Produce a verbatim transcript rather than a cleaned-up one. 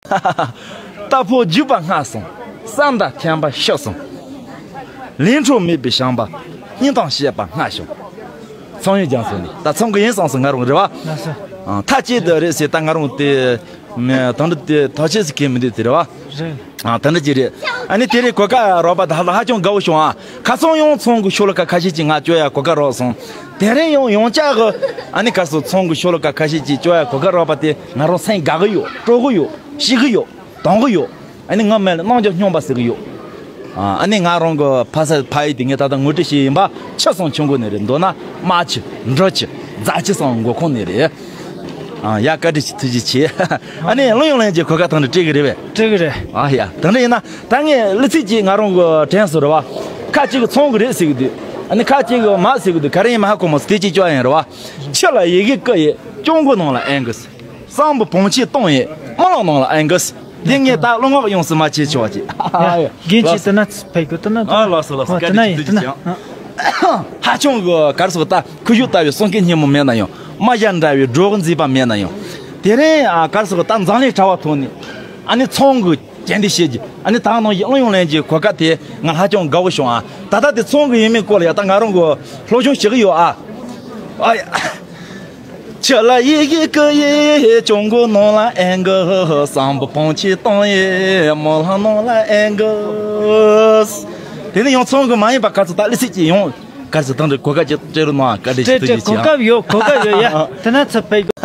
རྟ་ཕོ་རྒྱུག་པ་སྔ་སོང་། བསམ་དང་འཁྱམས་པ་ཤི་སོང་། ལས་འཕྲོ་མེད་པའི་བྱམས་པ། སྙིང་གཏམ་བཤད་པ་སྔ་བྱུང་། ཚོང་ཡོད་རྒྱང་སོང་ནས་ད་ཚོང་གི་ཡིན་བསམ་སོང་ང་རང་རེད་བ། ལགས་སོ། ཨ། མཐའ་གཅིག་ཏུ་རེད་ཟེར་ད་ང་རང་དེ་མི་དང་འདྲ་དེ་ཐག་ཆོད་ཟེར་མཁན་མི་འདུག་དེ་རེད་བ། རེད། ཨ། དེ་འདྲ་ཅིག་རེད། ཨ་ནི་དེ་རིང་གོ་སྐབས་རག་པ་ད་ཧ་ལ་ཧ་ཅང་དགའ་བོ་བྱུང་ཨ། ཁ་སང་ཡང་ཚོང་གི་ཤོ་ལོ་ཀ་ཁ་ཤས་ཅིག་ང་བཅོ་ཡ་གོ་སྐབས་རག་སོང་། དེ་རིང་ཡང་ཡང་བསྐྱར་གི་ཨ་ནི་ག་སོ་ཚོང་གི་ཤོ་ལོ་ཀ་ཁ་ཤས་ཅིག་བཅོ་ཡ་གོ་སྐབས་རག་པ་དེ་ང་རང་སེམས་དགའ་གི་ཡོད། སྤྲོ་གི་ཡོད། ཤེས་གི་ཡོད། དང་གི་ཡོད། ཨ་ནི་ང་མེད་ལ་རྣམ་འགྱུར་སྙོམས་པ་ཟེར་གི་ཡོད། ཨ་ནི་ང་རང་གི་ཕ་ས་ཕ་ཡུལ་དེ་ངས་ད་ལྟ་ངོ་སྤྲོད་བྱས་ཡིན་པ། ཆུ་སྲང་ཆུ་མགོ་ནས་རེད། མདོར་ན་དམག་ཆུ། འབྲི་ཆུ། རྫ་ཆུ་སྲང་མགོ་ཁོངས་ནས་རེད། ཨ། ཡ། བཀའ་དྲིན་ཆེ། ཐུགས་རྗེ་ཆེ། ཨ་ནི་གླུ་དབྱངས་ལེན་གྱི་གོ་སྐབས་དང་འདྲ་སྤྲད་གི་རེད་པས། སྤྲད་གི་རེད། ཨ་ཡ། དེ་འདྲ་ཡིན་ན་ད་ངས་གླུ་ཚིག་ཅིག་ང་རང་གི་དྲན་སོང་རེད་བ། ཁ་ཅིག་གིས་ཚོང་གི་རེད་ཟེར་གི་འདུག་ཨ་ནི་ཁ་ཅིག་གིས་མ་ཟེར་གི་འདུག་ག་རེ་ཡིན་མ་ཧ་གོ་མ་སོང་། དེ་ཅིག་བཅོ་ཡིན་རེད་བ། ཆུ་ལ་ཡི་གེ་བརྐོས་ཡས་གཅུང་མགོ་ནང་ལ་ཨེ་འགུས། བསམ་པ་བོངས་ཆེན་གཏོང་ཡས་རྨི་ལམ་ནང་ལ་ཨེ་འགུས། འདི་ངས་ད་གླུ་ངག་ཡོངས་སུ་མ་བྱས་ཆོག་ཅིག་ཨ་ཡ། རྒན་ལགས་ཁྱེད་ལྟ་ན་ཕེབས་དགོས་ལྟ་ན། ཨ། ལགས་སོ་ལགས་སོ། ཨ། བཀའ་དྲིན་ཆེ། ཐུགས་རྗེ་ཆེ། ཧ་ཅང་གི་ག་རེ་ཟེར་ད་ཁུ་བྱུག་ལྟ་བུའི་གསུང་སྐད་སྙན་མོ་མེད་ན་ཡང་། རྨ་བྱ་འདྲ་བའི་སྒྲོག་མཛེས་པ་མེད་ན་ཡང་། དེ་རིང་ཨ་ག་རེ་ཟེར་ད་འཛམ་གླིང་གྲགས་པ་ཐོག་ནས་ཨ་ནི་ཚོང་གི་རྒྱན་འདི་བཤད་རྒྱུ། ཨ་ནི་ད་ནང་བཞིན་གླུ་དབྱངས་ལེན་གྱི་གོ་སྐབས་དེ་ང་ཧ་ཅང་དགའ་བོ་བྱུང་ཨ། ད་ལྟ་དེ་ཚོང་གི་ཡིན་མིན་སྐོར་ལ་ཡ་ད་ང་རང་གི་སློབ་སྦྱོང་བྱེད་ཀྱི་ཡོད་ཨ། ཨ་ཡ། ཆུ་ལ་ཡི་གེ་བརྐོས་ཡས་གཅུང་མགོ་ནང་ལ་ཨེ་འགུས། བསམ་པ་བོངས་ཆེན་གཏོང་ཡས་རྨི་ལམ་ནང་ལ་ཨེ་འགུས། དེ་ནས་ཡང་ཚོང་གི་མ་ཡིན་པ་ག་ཚོད་ད་གླུ་ཚིག་ཅིག་ཡང་ག་ཚོད་དང་འདྲ་གོ་སྐབས་ཅིག་སྤྲད་རོགས་གནང་། བཀའ་དྲིན་ཆེ། སྤྲད་སྤྲད། ཐུགས་རྗེ་ཆེ། གོ་སྐབས་ཡོད། གོ་སྐབས་ཡོད་ཡ། དེ་ན་ཚུར་ཕེབས་དགོས།